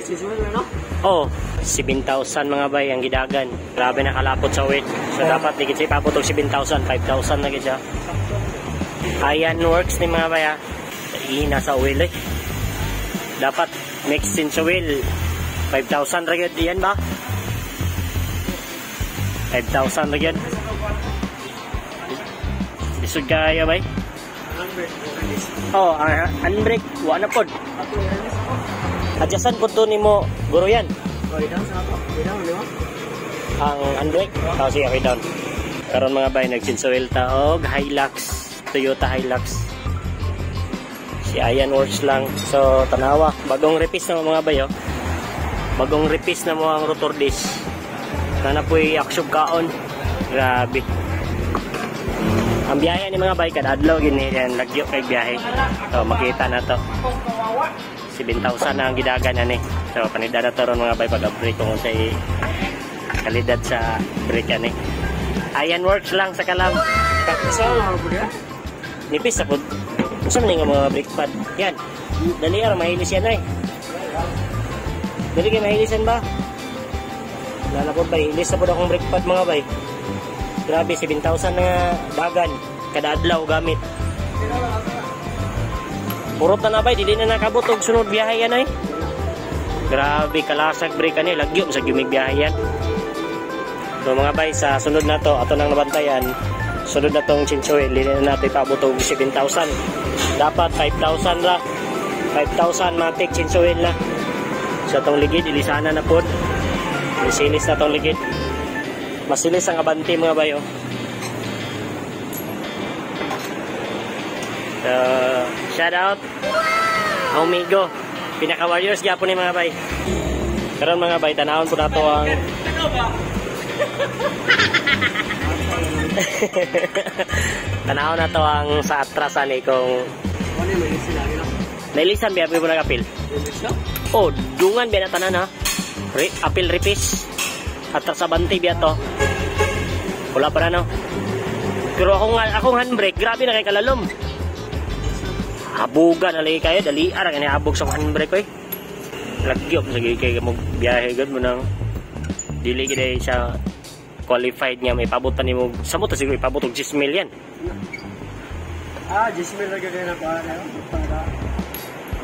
Siswell, no? Oh, 7,000 mga bay ang gidagan. Grabe na kalapot sa oil. So dapat di gid siya ipabot og 7,000, 5,000 na gid siya. Ayan works ni mga bay ha. Ihina sa oil eh. Dapat next in sa oil 5,000 ra gyud yan ba? 5,000 ra gyud. Lisod kaayo bay. Oh, ang handbrake wa na pod. Adjustan pod to nimo guro yan. Oh, down sa ako. Down, di ba? Ang handbrake. Oh, sige, okay, down. Karon mga bay, nag-change ta og Hilux, Toyota Hilux. Si Ayan works lang. So, tanawa. Bagong repis na mga bay, oh. Bagong repis na mo ang rotor disc. Nana po'y aksyob kaon. Grabe. Ang biyahe ni mga bay, kada adlaw gini yan, lagyo kay biyahe. So, makita na to. 7,000 na ang gidagan ani. So, panida na to ron mga bay pag-upgrade kung sa kalidad sa brake ani. Ayan works lang sa kalam. Sa mga po diya? Nipis sa pod. Unsa man nga mga brake pad? Yan. Dali ra mahilis yan ay. Dali kay mahilisan ba? Lala po ba, hilis na po akong brake pad mga bay. Grabe, 7,000 na dagan. Kada adlaw gamit. Purot na na bay, dili na nakabot og sunod biyahe yan ay. Grabe, kalasag brake ani, lagyo sa gimig biyahe yan. So mga bay, sa sunod na to, ato nang nabantayan, sunod na tong chinchoy, dili na natin ipaabot og 7,000. Dapat 5,000 ra. 5,000 matik chinchoy na. Sa tong ligid, ilisana na pod. Isilis na tong ligid. Masilis ang abante mga bayo. So, shout out Omigo. Pinaka Warriors gyapon ni mga bay. Karon mga bay, tanawon po nato ang tanawon na to ang sa atras ani kung nailisan biya po na kapil. Oh, dungan biya na tanan ha. Apil repis. Atras abante biya to. Wala pa na no. Pero akong handbrake, grabe na kay kalalom. Habugan na lagi kayo, dali ara kani habog sa handbrake oy. Lagyo sa kay mo biyahe gud mo nang dili gid ay siya qualified nga may pabot pa nimo. Samot ta siguro ipabot og 10 million. Ah, 10 mil lagi na pa na.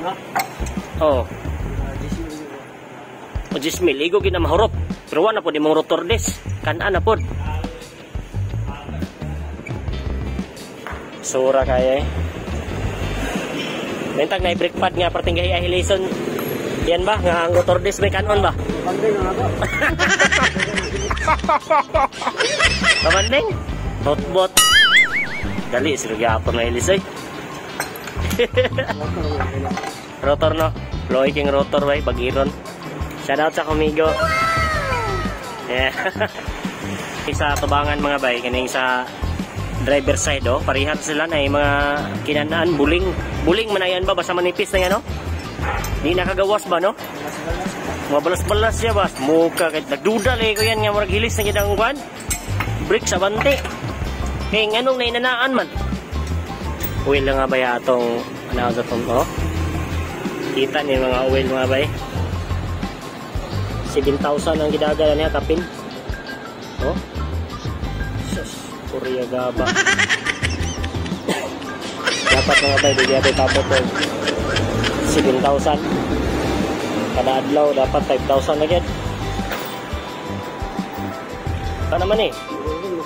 No? Oh, 10 mil. O 10 mil igo gid na mahurot. Pero wa na pod imong rotor disc. Kan-an na pod. Sura kaya eh. Bentag na brake pad nga perting gahi ahilison. Yan ba nga ang rotor disc may kanon ba? Banding na ako. Pabanding? Hotbot. Dali sila gyapon na ilis eh. Rotor no. Loy king rotor bay bagiron. Shout out sa kumigo. Yeah. Sa tubangan mga bay kining sa driver side oh, parehas sila na yung mga kinanaan buling. Buling man ayan ba basta manipis na yan no? Di nakagawas ba no? Mabalas-balas siya ba? Muka kahit nagduda lagi ko yan nga murag hilis na gid ang kwan. Brake sa bante. Kay nganong nainanaan man. Oil lang nga ba ya atong ano sa tong oh. Kita ni mga oil mga bay. 7,000 ang gidagala niya kapin. Oh. Sus, Korea gaba. Dapat mga bay di gyud ipabot og 7,000. Kada adlaw dapat 5,000 na gyud. Pa naman eh.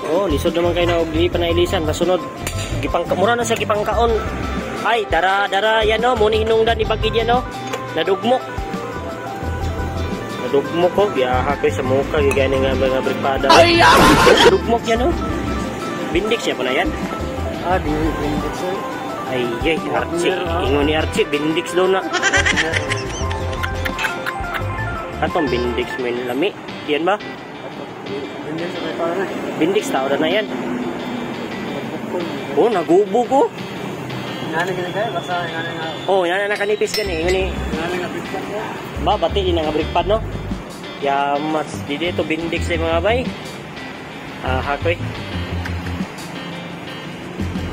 Oh, lisod naman kayo na og di pa nailisan kasunod. Gipang mura na siya gipangkaon. Ay, dara dara yan oh, muni hinungdan ibagid yan oh. Nadugmok. Nadugmok ko, biyaha ko sa muka gigani nga mga brigpada. Ay, nadugmok yan oh. Bindix siya pa na yan. Ah, di bindix. Ay, ay, Archie. Ingon ni Archie, bindix daw na. Atong bindix mo yung lami. Yan ba? Bindix tao na yan. Oh, nagubo ko. Oh, yan na nakanipis gani. Ingon ni. Ba, bati din nga brake pad no. Yamas di dito bindix ay mga bay. Ah, hakoy.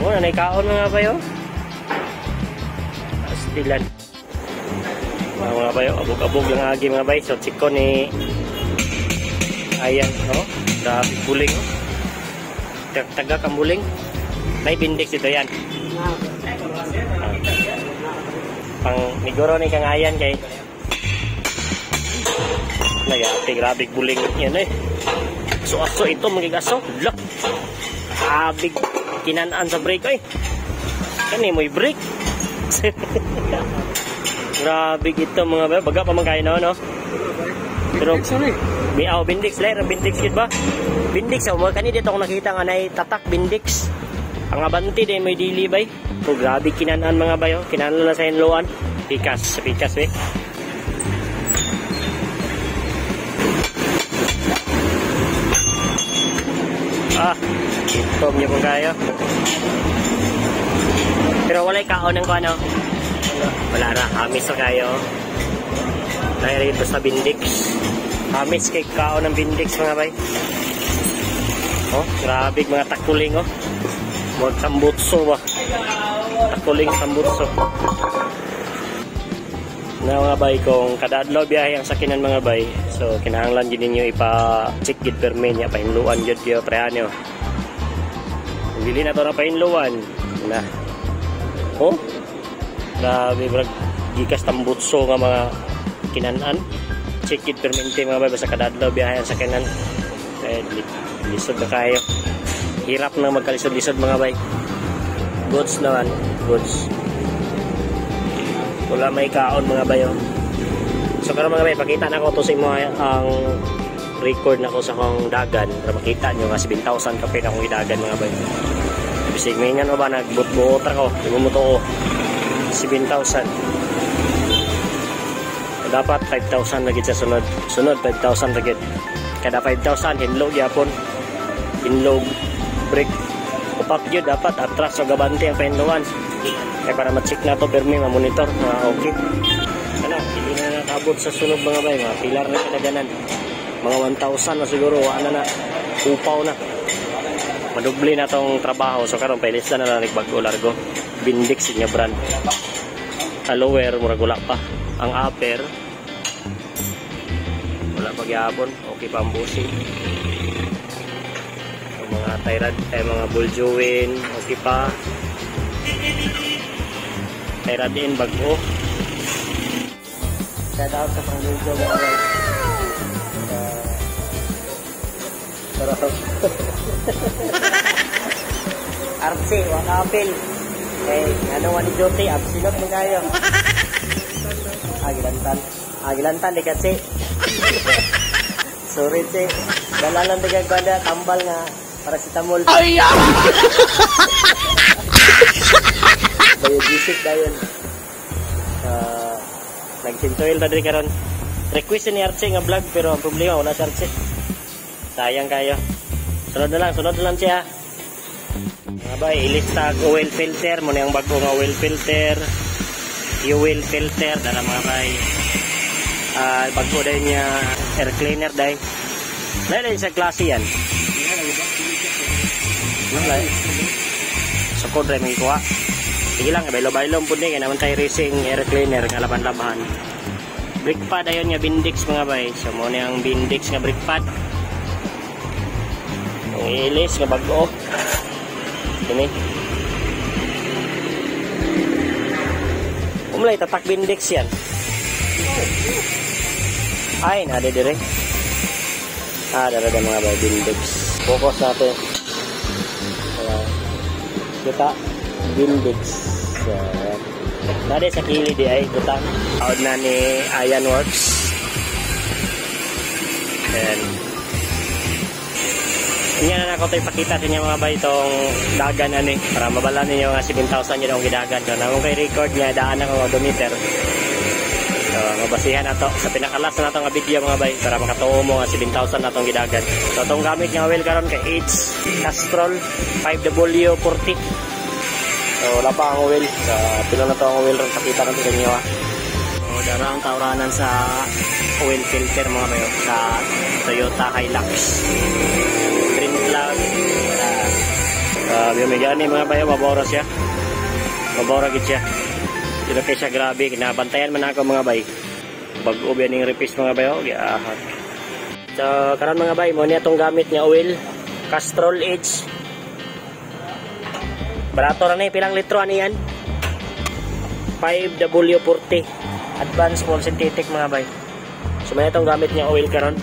Oh, nanay kaon mga bay oh. Astilan. Mga bay, abog-abog lang agi mga bay. So chiko ni ayan, oh, grabe buling oh. Tagak ang buling. May Bendix dito yan. Pang niguro ni kang ayan kay nagati, grabe buling yan eh. So aso ito magigaso. Look. Grabe kinanaan sa brake ay. Kani mo'y brake. Grabe ito mga bay. Baga pa man kayo no, no? Pero may aw Bendix lair ang Bendix gid ba? Bendix aw kani dito ako nakita nga nay tatak Bendix. Ang Abante din may dili bay. Oh, grabe kinanaan mga bayo. Kinanaan na sa hinloan. Pikas, pikas eh. Ah, ito niyo kung kayo. Pero walay kaon ng kuano. Wala ra, hamis ra kayo. Dahil ito sa Bendix. Hamis kay kaon ng Bendix mga bay. Oh, grabe mga takuling oh. Mga sambutso ba? Takuling sambutso. Na mga bay, kung kada adlaw biyahe ang sakinan mga bay, so kinahanglan gid ninyo ipa-check gid permi niya, pahinluan gid yo prehan nyo. Dili na to na pahinluan. Na. Oh. Grabe brag gikas tambutso nga mga kinan-an. Check gid permente mga bay basta kada adlaw biyahe ang sakinan. Eh, lisod na kayo. Hirap na magkalisod-lisod mga bay. Goods naman, goods. Wala may kaon mga bayo. So karon mga bay, pakita na ko to sa imo ang record na ko sa akong dagan para makita nyo nga 7,000 kape na akong idagan mga bay. Bisig may nga no ba nagbutbuot ra ko, di mo to 7,000. Dapat 5,000 na gid sa sunod. Sunod 5,000 ra gid. Kada 5,000 hinlog gyapon. Hinlog brake. Upat yun dapat atras o gabante ang pahinluan. Kaya para ma-check na to permi, ma-monitor na okay. Ano, hindi na nakabot sa sunog mga bay, mga pilar na kadaganan. Mga 1,000 na siguro, wala na, upaw na. Madubli na tong trabaho. So karon pailis na na nagbago largo. Bendix niya brand. Lower murag wala pa. Ang upper wala pa gyapon, okay pa ang busi. Ang mga tie rod, ay mga ball joint, okay pa. Tie rod in bago. Shout out sa pang-video mga guys. Sarap. Arce, wala apel. Eh, ano wali duty, absinot mo kayo. Agilantan. Agilantan, di kasi. Sorry, si. Dala lang di kagwanda, tambal nga. Paracetamol. Ay! Biogesic dayon. Nag-sintoil ta diri karon. Request ni Arce nga vlog pero ang problema wala si Arce. Sayang kayo. Sunod na lang siya. Mga bay, ilista oil filter mo niyang bago nga oil filter. Fuel filter dara mga bay. Bago dai niya air cleaner dai. Dai sa klase yan. Wala. Sukod ra may kuha. Sige lang, baylo-baylo pud ni kay naman tayo racing air cleaner nga laban-laban. Brake pad ayon nga Bendix mga bay. So mo ni ang Bendix nga brake pad. Ang ilis nga bag-o. Kini. Umlay tatak Bendix yan. Ay, nade dire. Ah, dara mga bay Bendix. Focus natin. Kita Bendix. Nade sa kilid di ay butang. Out na ni Ayan Works. Ayan. Inya na ako ito ipakita sa inyo mga bay itong dagan ani para mabala ninyo nga 7,000 yun ang gidagan. So namong kay record nga daan ako odometer. So mabasihan na to sa pinakalas na nato nga video mga bay para makatuo mo nga 7,000 na tong gidagan. So itong gamit nga oil karon kay H Castrol 5W40. So wala pa ang oil. So pila na to ang oil ron pakita natin sa inyo ha. So dara ang tawranan sa oil filter mga bayo sa Toyota Hilux. Green flag. Biyomigani mga bayo, mabora siya. Mabora gid siya. Dilo kay siya grabe, kinabantayan man ako mga bay. Bag-o ba ning repaste, mga bay, oh, giahak. So karon, mga bay, mo ni atong gamit nga oil, Castrol Edge. Barato ra ni, pilang litro ani yan? 5W40 Advanced full synthetic, mga bay. So may atong gamit nga oil karon.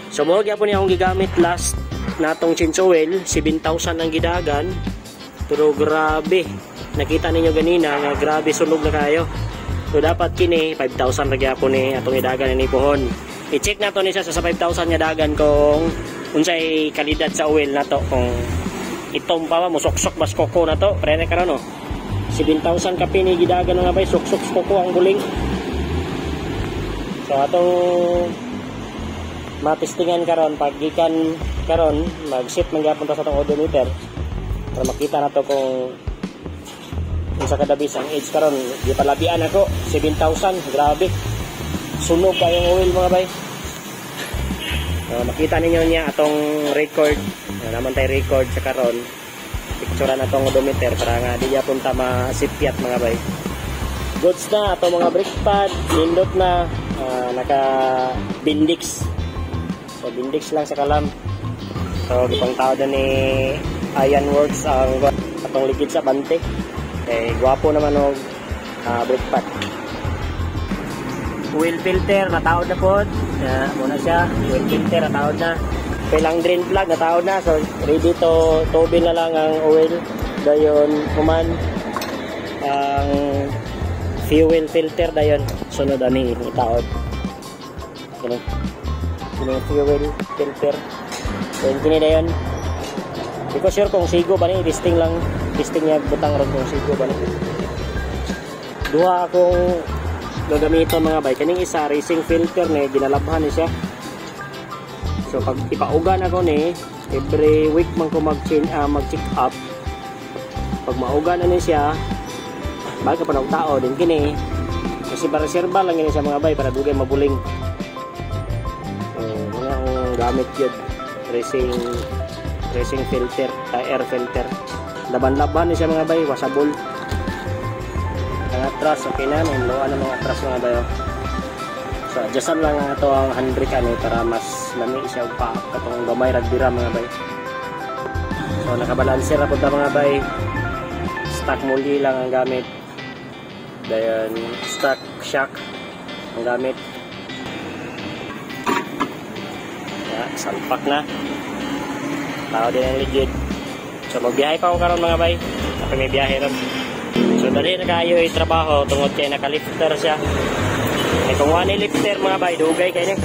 So mo gyapon niya akong gigamit last natong change oil, 7,000 ang gidagan. Pero grabe, nakita ninyo ganina nga grabe sunog na kayo. So dapat kini 5,000 ra gyapon ni atong idagan ni pohon. I-check nato ni siya sa 5,000 nga dagan kung unsay kalidad sa oil nato, kung itom pa ba, musuksok bas koko na to. Prene karon, no. 7,000 kapin ni gidagan, mga bay, suksok sa koko ang buling. So atong matestingan karon pag gikan karon, mag-set man gyapon ta sa atong odometer para makita nato kung unsa kadabis ang age karon. Gipalabian ako 7,000, grabe sunog kayong oil, mga bay. So, makita ninyo niya atong record na naman tay record sa karon, picturean atong odometer para nga di gyapon ta masipyat, mga bay. Goods na atong mga brake pad, nindot na, naka bindix, so bindix lang sa kalam. So gipang tao na ni Iron Works ang atong ligid sa bante kay gwapo naman og brake pad. Oil filter nataod na pod na, muna siya oil filter nataod na, pilang drain plug nataod na, so ready to tubin na lang ang oil. Dayon human ang fuel filter, dayon sunod ani itaod kini kini fuel filter. Then kini dayon, di ko sure kung sigo ba ni, testing lang, testing niya butang ron kung sigo ba ni. Duha akong gagamiton, mga bay. Kaning isa racing filter ni, ginalabhan ni siya. So pag ipaugan ako ni, every week man ko mag check up. Pag maugan na ni siya, bago pa ng tao din kini kasi para reserba lang ini siya, mga bay, para dugay mabuling. So mga akong gamit yun, racing filter, air filter. Laban-laban ni siya, mga bay, wasable. Ang atras okay na, may loan ang mga atras, mga bay, oh. So adjustan lang ang ato ang handbrake ani para mas lami siya og pa katong gamay rag bira, mga bay. So nakabalanser na pud ta, mga bay. Stock muli lang ang gamit, dayon stock shock ang gamit. Ya, salpak na tao din ang ligid. So magbiyahe pa ako karon, mga bay. Ako may biyahe ron. So dali na kayo trabaho tungod kay naka-lifter siya. Eh kung wala lifter, mga bay, dugay kay ni.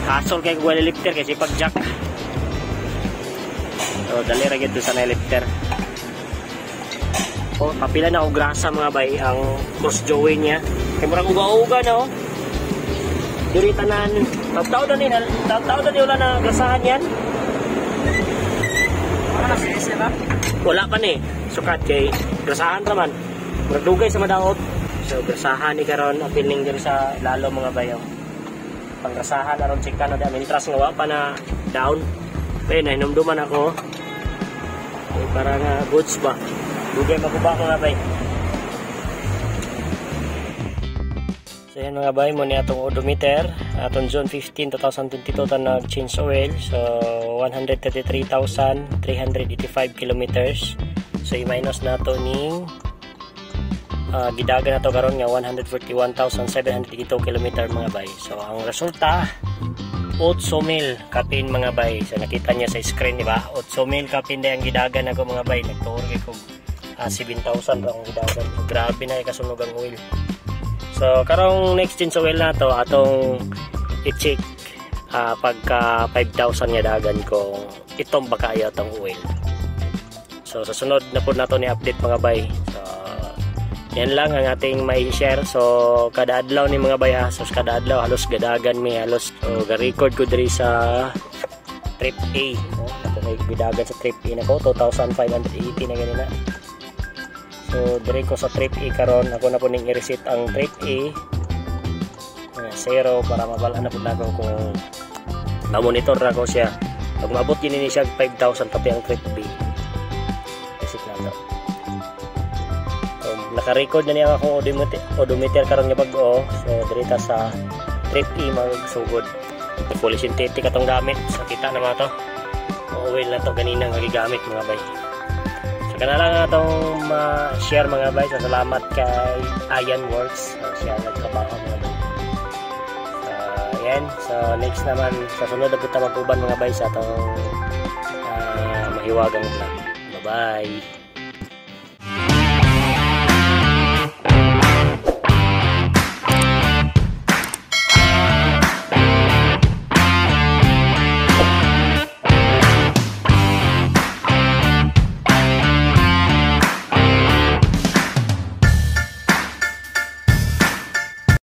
Hasol kay kung wala lifter kasi pag jack. So dali ra gyud sa na lifter. Oh, kapila na og grasa, mga bay, ang cross join niya. Kay murag uga-uga na, oh. Diri tanan, tawd na ni wala na grasahan yan. Wala na si ba? Wala pa ni. Sukat kay grasahan ra man. Murag dugay sa madaot. So grasahan ni karon apil ning diri sa lalo, mga bayaw. Panggrasahan aron chika na di mintras nga wa pa na down. Pero nahinumduman ako. Eh, para nga goods ba. Dugay maguba, mga bay. So yan, mga bay, mo ni atong odometer. Atong June 15, 2022 ta nag-change oil. So 133,385 kilometers. So i-minus nato ning gidagan nato karon nga 141,782 kilometer, mga bay. So ang resulta, 8 mil kapin, mga bay. So nakita niya sa screen, di ba? 8 mil kapin na ang gidagan ako, mga bay. Nagtuor kay kog 7,000 ra akong gidagan. So, grabe na kasunog ang oil. So karong next change oil na to, atong i-check pagka 5,000 nga dagan kung itom ba kayo atong oil. So sa sunod na po nato ni update, mga bay. So yan lang ang ating may share. So kada adlaw ni, mga bay, ha. So kada adlaw halos gadagan mi halos. So ga-record ko diri sa trip A. No? Ako may gidagan sa trip A nako 2,580 na ganina. So diri ko sa trip A karon, ako na po ning i-reset ang trip A. Zero para mabal-an na po nako kung ma-monitor ra ko siya. Pag maabot yun ni siya 5,000 pati ang trip B. Reset na to. So, naka Naka-record na niya ang akong odometer karon nga bag-o. So diri ta sa trip E magsugod. Fully synthetic atong gamit. So kita na mga to. Oil na to ganina nga gigamit, mga bay. So kana lang atong ma-share, mga bay. So salamat kay Ian Works. So siya nagtrabaho, mga bay. So ayan. So next naman, sa sunod na punta mag-uban, mga bay, sa atong mahiwagang vlog. Bye bye.